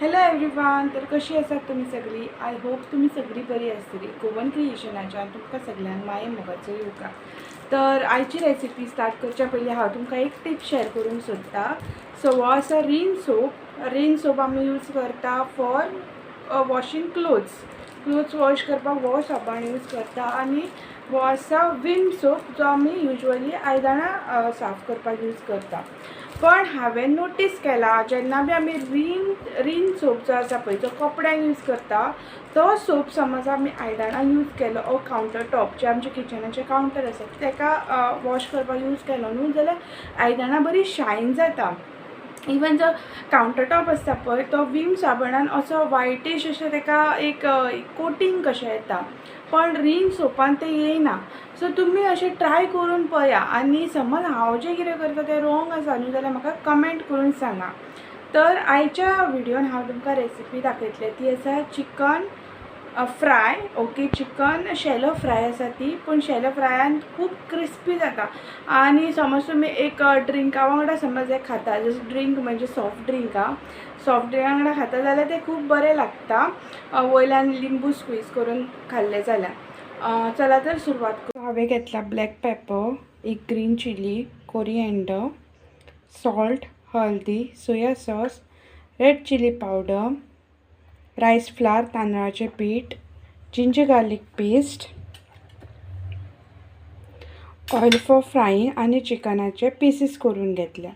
Hello everyone, तर कशी आसात तुमी सगळीं? I hope तुमी सगळीं बरी आसतली. गोवन क्रिएशनाच्यान तुमकां सगळ्यांक माये मोगाचो येवकार. तर आयची रेसिपी स्टार्ट करच्या पयलीं हांव तुमकां एक टीप शेअर करूंक सोदता. सो हो आसा रिन सोप. रिन सोप आमी यूज करता for washing clothes. Clothes wash करपाक हो साबण यूज करता. आनी हो आसा विम सोप जो आमी युजवली आयदनां साफ करपाक यूज करता. पण हांवें नोटीस केला जेन्ना बी आमी रिन सोप जो आसा पळय जो कपड्यांक यूज करता तो सोप समज आमी आयदनां यूज केलो ओ कावंटर टॉप जे आमचे किचनाचे कावंटर आसा ताका वॉश करपाक यूज केलो न्हू जाल्यार आयदनां बरी शायन जाता. इवन जो कावंटर टॉप आसता पळय तो विम साबणान असो वायटीश अशें ताका एक कोटींग कशें येता, पण रिन सोपान तें येयना. सो तुमी अशें ट्राय करून पळया आनी समज हांव जें कितें करता तें रोंग आसा न्हू जाल्यार म्हाका कमेंट करून सांगा. तर आयच्या व्हिडियोन हांव तुमकां रेसिपी दाखयतलें ती आसा chicken fry. Okay, chicken shallow fry आसा ती, पूण शॅलो फ्रायान खूब क्रिस्पी जाता. आनी समज तुमी एक ड्रिंका वांगडा समज हें खाता, जशें ड्रिंक म्हणजे सॉफ्ट ड्रिंका, सॉफ्ट ड्रिंका वांगडा खाता जाल्यार तें खूब बरें लागता. वयल्यान लिंबू स्क्वीज करून खाल्लें जाल्यार. चला तर सुरवात करूं. हांवें घेतला ब्लॅक पेपर, एक ग्रीन चिली, कोरिएंडर, सॉल्ट, हळदी, soya sauce, red chilli powder, rice flour, तांदळाचें पीठ, ginger garlic paste, oil for frying आनी चिकनाचे पिसीस करून घेतल्या.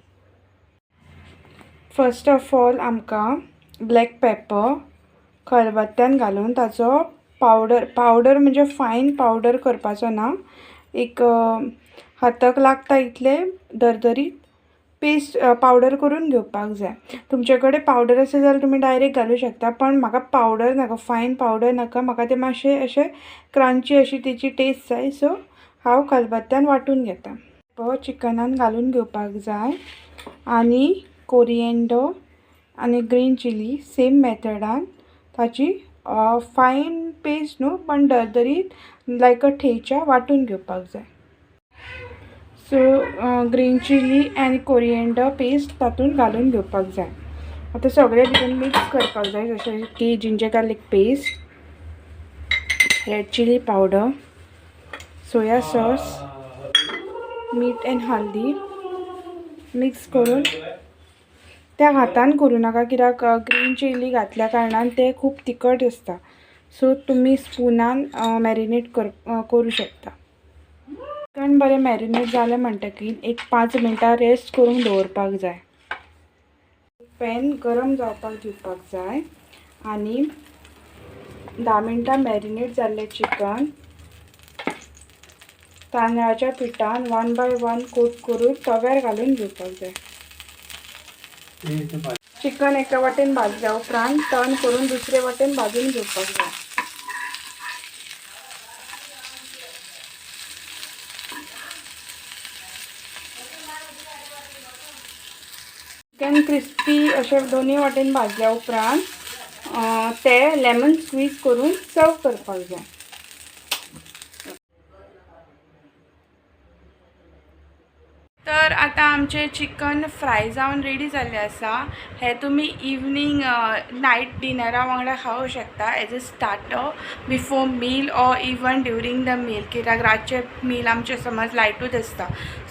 फर्स्ट ऑफ ऑल आमकां ब्लॅक पेपर खलबत्त्यान घालून ताचो पावडर, पावडर म्हणजे फायन पावडर करपाचो ना, एक हाताक लागता इतलें दरदरीत पेस्ट पावडर करून घेवपाक जाय. तुमचे कडेन पावडर आसा जाल्यार तुमी डायरेक्ट घालूं शकता, पण म्हाका पावडर नाका, फायन पावडर नाका, म्हाका तें मातशें अशें क्रंची अशी तेची टेस्ट जाय. सो हांव खलबत्त्यान वांटून घेता. चिकनान घालून घेवपाक जाय आनी कोरिएंडर आनी ग्रीन चिली सेम मेथडान ताची फायन पेस्ट न्हू पण दरदरीत लायक अ ठेचा वांटून घेवपाक जाय. So green chilli आनी कोरिएंडर पेस्ट तातूंत घालून घेवपाक जाय. आतां सगळें भितर मिक्स करपाक जाय, जशें की ginger garlic paste, red chilli powder, soya sauce, मीठ आनी हळदी मिक्स करून. त्या हातान करूं नाका कित्याक ग्रीन चिली घातल्या कारणान तें खूब तिखट आसता. सो तुमी स्पुनान मॅरिनेट करूं शकता. चिकन बरें मॅरिनेट जालें म्हणटकीर एक 5 मिनटां रेस्ट करूंक दवरपाक जाय. पॅन गरम जावपाक दिवपाक जाय आनी 10 मिनटां मॅरिनेट जाल्लें चिकन तांदळाच्या पिठान 1 बाय 1 कोट करून तव्यार घालून घेवपाक जाय. चिकन एका वाटेन भाजल्या उपरांत टर्न करून दुसरे वाटेन भाजून घेवपाक जाय. चिकन क्रिस्पी अशें दोनूय वाटेन भाजल्या उपरांत ते लेमन स्क्वीज करून सर्व करपाक जाय. तर आतां आमचें चिकन फ्राय जावन रेडी जाल्लें आसा. हें तुमी इवनींग नायट डिनरा वांगडा खावंक शकता as a starter before meal or even during the meal, कित्याक रातचें मील आमचें समज लायटूच आसता.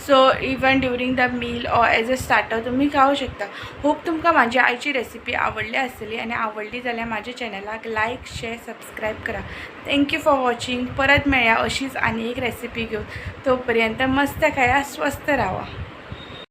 So even during the meal or as a starter तुमी खावंक शकता. होप तुमकां म्हाजी आयची रेसिपी आवडली आसतली आनी आवडली जाल्यार म्हाज्या चॅनलाक लायक, शेअर, सबस्क्रायब करा. Thank you for watching. परत मेळया अशीच आनी एक रेसिपी घेवन. तो पर्यंत मस्त खाया, स्वस्थ रावा.